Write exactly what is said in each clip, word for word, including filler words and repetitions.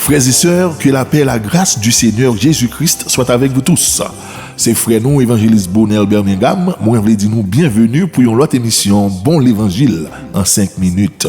Frères et sœurs, que la paix et la grâce du Seigneur Jésus-Christ soient avec vous tous. Se frè nou, Evanjelis Bonel Birmingham, mwen vle di nou byenveni pou yon lòt emisyon Bon Levanjil an senk minit.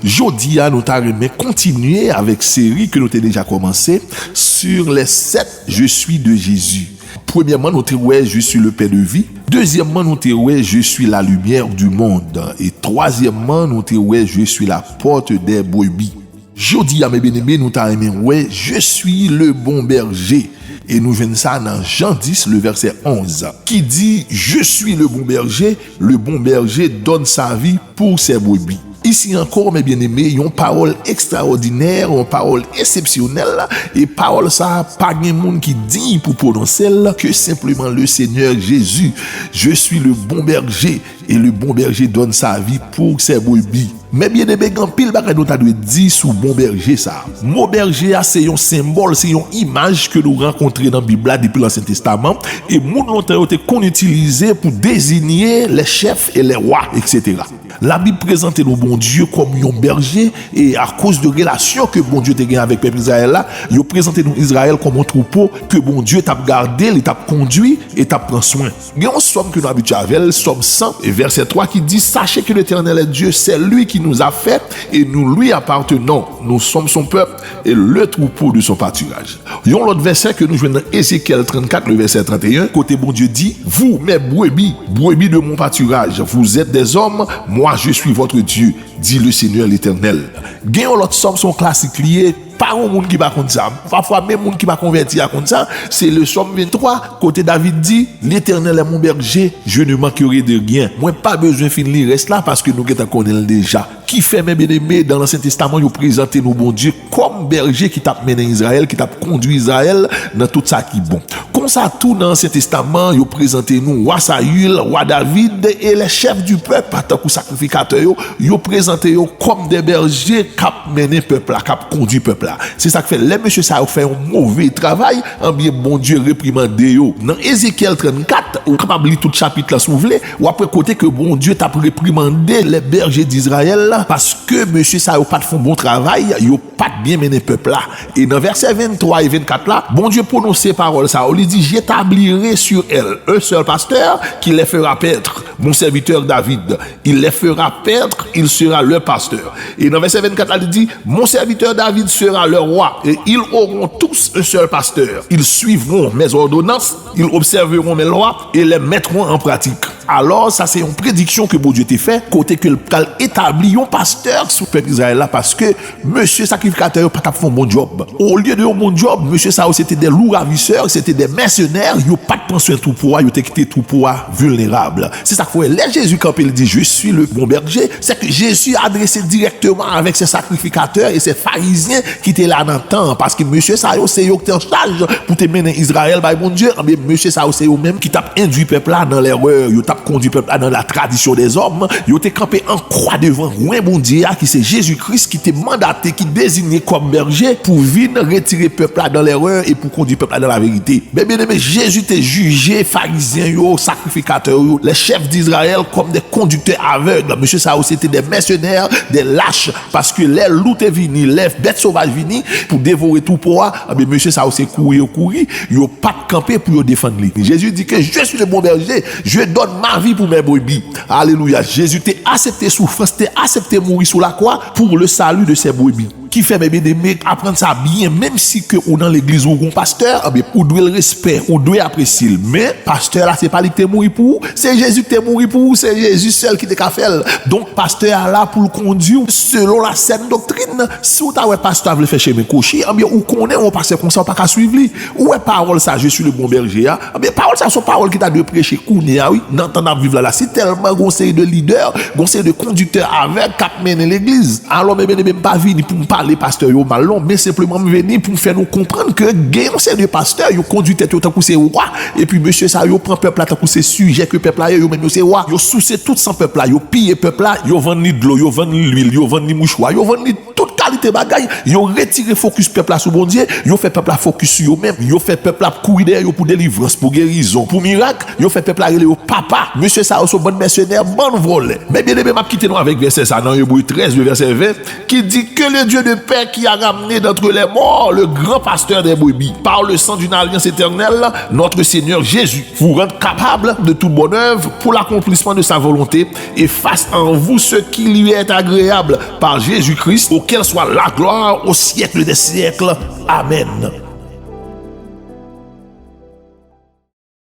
Jodi a, nou ta renmen kontinye avèk seri ke nou te deja kòmanse, Sur les sept je suis de Jésus. Premyèman, nou te wè Je suis le pain de vie. Dezyèmman, nou te wè Je suis la lumière du monde. E twazyèmman, nou te wè Je suis la porte des brebis. Jodi a, mes bien-aimés, nou ta renmen wè Je suis le bon berger. E nou jwenn sa nan Jan dis, le vèsè onz, ki di, Je suis le bon berger, le bon berger donne sa vie pour ses brebis. Isi ankò, mes bien-aimés, yon pawòl ekstraòdinè, yon pawòl eksepsyonèl, e pawòl sa a pa gen moun ki diy pou pwononse l ke senpleman le Senyè Jezi. Je suis le bon berger, et le bon berger donne sa vie pour ses brebis. Mes bien-aimés, gen anpil bagay nou ta dwe di sou bon bèje sa a. Mo bèje a se yon senbòl, se yon imaj ke nou rankontre nan Bib la depi Lansyen Testaman, e moun lontan yo te konn itilize pou dezinye les chefs et les rois, et cetera. Labib prezante nou Bondye kòm yon bèje, e akoz de relasyon ke Bondye te gen avèk pèp Izrayèl la, yo prezante nou Izrayèl kòm yon twoupo ke Bondye t ap gade, li t ap kondui e t ap pran swen. Gen yon sòm ke nou abitye avè l, Sòm san, e vèsè twa ki di, Sachez que l'Éternel est Dieu, c'est lui qui nous a fait et nous lui appartenons. Nous sommes son peuple et le troupeau de son pâturage. Yon lòt vèsè ke nou jwenn nan Ezekyèl trannkat, le vèsè tranteyen, kote Bondye di, Vous, mes brebis, brebis de mon pâturage, vous êtes des hommes, moi je suis votre Dieu, dit le Seigneur l'Éternel. Gen yon lòt sòm, se yon klasik li ye, pa gen moun ki pa konn sa. Pafwa, menm moun ki pa konvèti a konn sa. Se le Sòm venntwa, kote David di, L'Éternel est mon berger, je ne manquerai de rien. Mwen pa bezwen fin li rès la, paske nou gentan konnen l deja. Kifè, mes bien-aimés, dan Lansyen Testaman, yo prezante nou Bondye kòm bèje ki t ap mennen Izrayèl, ki t ap kondui Izrayèl nan tout sa ki bon. Konsa tou, nan Ansyen Testaman, yo prezante nou wa Sayil, wa David, e les chefs du peuple, tankou sakrifikatè yo, yo prezante yo kòm de bèje k ap mennen pèp la, k ap kondui pèp la. Se sa k fè, lè mesye sa yo fè yon move travay, anbyen, Bondye reprimande yo. Nan Ezekyèl trannkat, ou kapab li tout chapit la si w vle, w ap wè kote ke Bondye t ap reprimande les bergers d'Israël la, paske mesye sa yo pa t fè yon bon travay, yo pa t byen mennen pèp la. E nan vèsè venntwa e vennkat la, Bondye pwononse pawòl sa yo, li di, J'établirai sur elle un seul pasteur qui les fera paître, mon serviteur David. Il les fera paître, il sera leur pasteur. E nan vèsè vennkat la, li di, Mon serviteur David sera leur roi, et ils auront tous un seul pasteur. Ils suivront mes ordonnances, ils observeront mes lois et les mettront en pratique. Alò, sa se yon prediksyon ke Bondye te fè, kote ke l pral etabli yon pastè sou pèp Izrayèl la, paske mesye sakrifikatè yo pa t ap fè yon bon djòb. Olye de yon bon djòb, mesye sa yo se te de lou ravisè, se te de mèsenè, yo pa t pran swen twoupo a, yo te kite twoupo a vilnerab. Se sa k fè, lè Jezi kanpe, l di, Je suis le bon berger, se ke Jezi adrese dirèkteman avèk se sakrifikatè e se farizyen ki te la nan tan an, paske mesye sa yo, se yo ki te an chaj pou te mennen Izrayèl bay Bondye, anbyen, mesye sa yo, se yo menm ki t ap endui pèp la nan lèrè, yo t ap kondui pèp la nan la tradition des hommes, yo te kanpe an kwa devan wen Bondye a, ki se Jezi Kris, ki te mandate, ki dezinye kòm bèje pou vin retire pèp la nan lèrè e pou kondui pèp la nan laverite. Men byeneme, Jezi te jije farizyen yo, sakrifikatè yo, les chefs d'Israël kòm de kondiktè avèg. Mesye sa yo se te de mèsenè, de lach, paske lè lou te vini, lè bèt sovaj vini pou devore twoupo a, ebyen, mesye sa yo se kouri yo kouri, yo pa t kanpe pou yo defann li. Jezi di ke, Je suis le bon berger, je donne ma vie pour mes brebis. Alelouya. Jezi te aksepte soufrans, te aksepte mouri sou lakwa pour le salut de ses brebis. Ki fè, men byeneme, aprann sa byen, menm si ke ou nan legliz ou gon pastè, ebyen, ou dwe l respè, ou dwe apresye l. Men, pastè la, se pa li ki te mouri pou ou, se Jezi ki te mouri pou ou, se Jezi sèl ki te ka fè l. Donk, pastè a la pou l kondui w selon la sèn doktrin. Si w ta wè pastè a vle fè chemen kwochi, ebyen, ou konnen yon pastè konsa, ou pa ka swiv li. Ou wè pawòl sa, Je suis le bon berger a, ebyen, pawòl sa, se yon pawòl ki ta dwe preche kounye a, wi, nan tan n ap viv la, la. Si tèlman gon seri de lidè, gon seri de kondiktè avèg k ap mennen legliz. Alò, men byeneme, m pa vini pou m pale pastè yo mal, non, men senpleman m vini pou m fè nou konprann ke gen yon seri de pastè, yo kondui tèt yo tankou se wa, epi mesye sa yo pran pèp la tankou se sijè ke pèp la ye, yo menm yo se wa, yo souse tout san pèp la, yo piye pèp la, yo vann li dlo, yo vann li lwil, yo vann li mouchwa, yo vann li tout kalite bagay, yo retire fokis pèp la sou Bondye, yo fè pèp la fokis sou yo menm, yo fè pèp la ap kouri dèyè yo pou delivrans, pou gerizon, pou mirak, yo fè pèp la rele yo papa. Mesye sa yo se yon bann mèsenè, bann vòlè. Men byeneme, m ap kite nou avèk vèsè sa nan Ebre trèz, le vèsè ven, qui dit que le Dieu de paix qui a ramené d'entre les morts le grand pasteur des brebis par le sang d'une alliance éternelle, notre Seigneur Jésus, vous rende capable de toute bonne œuvre pour l'accomplissement de sa volonté, et fasse en vous ce qui lui est agréable par Jésus-Christ, auquel soit la gloire au siècle des siècles. Amen.